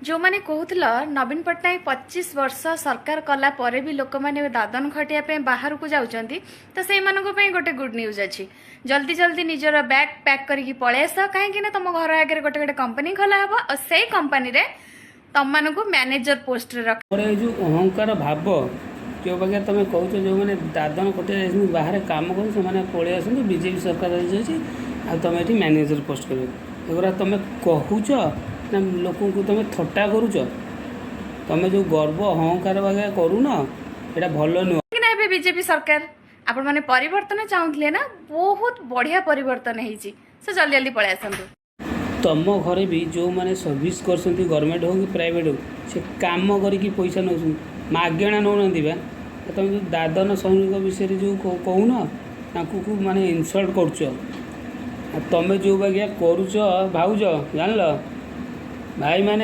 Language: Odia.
ଯେଉଁମାନେ କହୁଥିଲ ନବୀନ ପଟ୍ଟନାୟକ 25 ବର୍ଷ ସରକାର କଲା ପରେ ବି ଲୋକମାନେ ଦାଦନ ଖଟିବା ପାଇଁ ବାହାରକୁ ଯାଉଛନ୍ତି, ତ ସେଇମାନଙ୍କ ପାଇଁ ଗୋଟେ ଗୁଡ୍ ନ୍ୟୁଜ୍ ଅଛି। ଜଲ୍ଦି ଜଲ୍ଦି ନିଜର ବ୍ୟାଗ୍ ପ୍ୟାକ୍ କରିକି ପଳେଇ ଆସ, କାହିଁକି ନା ତମ ଘର ଆଗରେ ଗୋଟେ ଗୋଟେ କମ୍ପାନୀ ଖୋଲା ହବ ଆଉ ସେଇ କମ୍ପାନୀରେ ତମମାନଙ୍କୁ ମ୍ୟାନେଜର ପୋଷ୍ଟରେ ରଖ ମୋର ଏଇ ଯେଉଁ ଅହଙ୍କାର ଭାବ, ଯେଉଁ ବାଗିଆ ତୁମେ କହୁଛ, ଯେଉଁମାନେ ଦାଦନ ଖଟିବାକୁ ଯାଇଛନ୍ତି, ବାହାରେ କାମ କରୁଛନ୍ତି, ସେମାନେ ପଳେଇ ଆସନ୍ତୁ, ବିଜେପି ସରକାର ହେଇଯାଇଛି ଆଉ ତୁମେ ଏଠି ମ୍ୟାନେଜର ପୋଷ୍ଟ କରିବ, ଏଗୁଡ଼ା ତୁମେ କହୁଛ ନା ଲୋକଙ୍କୁ ତୁମେ ଥଟ୍ଟା କରୁଛ? ତୁମେ ଯେଉଁ ଗର୍ବ ଅହଙ୍କାର ବାଗିଆ କରୁନ, ଏଇଟା ଭଲ ନୁହଁ। କାହିଁକି ନା ଏବେ ବିଜେପି ସରକାର। ଆପଣମାନେ ପରିବର୍ତ୍ତନ ଚାହୁଁଥିଲେ ନା? ବହୁତ ବଢିଆ ପରିବର୍ତ୍ତନ ହେଇଛି। ସେ ଜଲ୍ଦି ଜଲ୍ଦି ପଳେଇ ଆସନ୍ତୁ। ତମ ଘରେ ବି ଯେଉଁମାନେ ସର୍ଭିସ୍ କରୁଛନ୍ତି, ଗଭର୍ଣ୍ଣମେଣ୍ଟ ହେଉ କି ପ୍ରାଇଭେଟ୍ ହେଉ, ସେ କାମ କରିକି ପଇସା ନେଉଛନ୍ତି, ମାଗଣା ନେଉନାହାନ୍ତି ବା। ଆଉ ତମେ ଯେଉଁ ଦାଦନ ଶ୍ରମିକ ବିଷୟରେ ଯେଉଁ କହୁନ, ତାଙ୍କୁ ମାନେ ଇନସଲ୍ଟ କରୁଛ। ଆଉ ତମେ ଯେଉଁ ବାଗିଆ କରୁଛ ଭାଉଜ, ଜାଣିଲ ଭାଇମାନେ।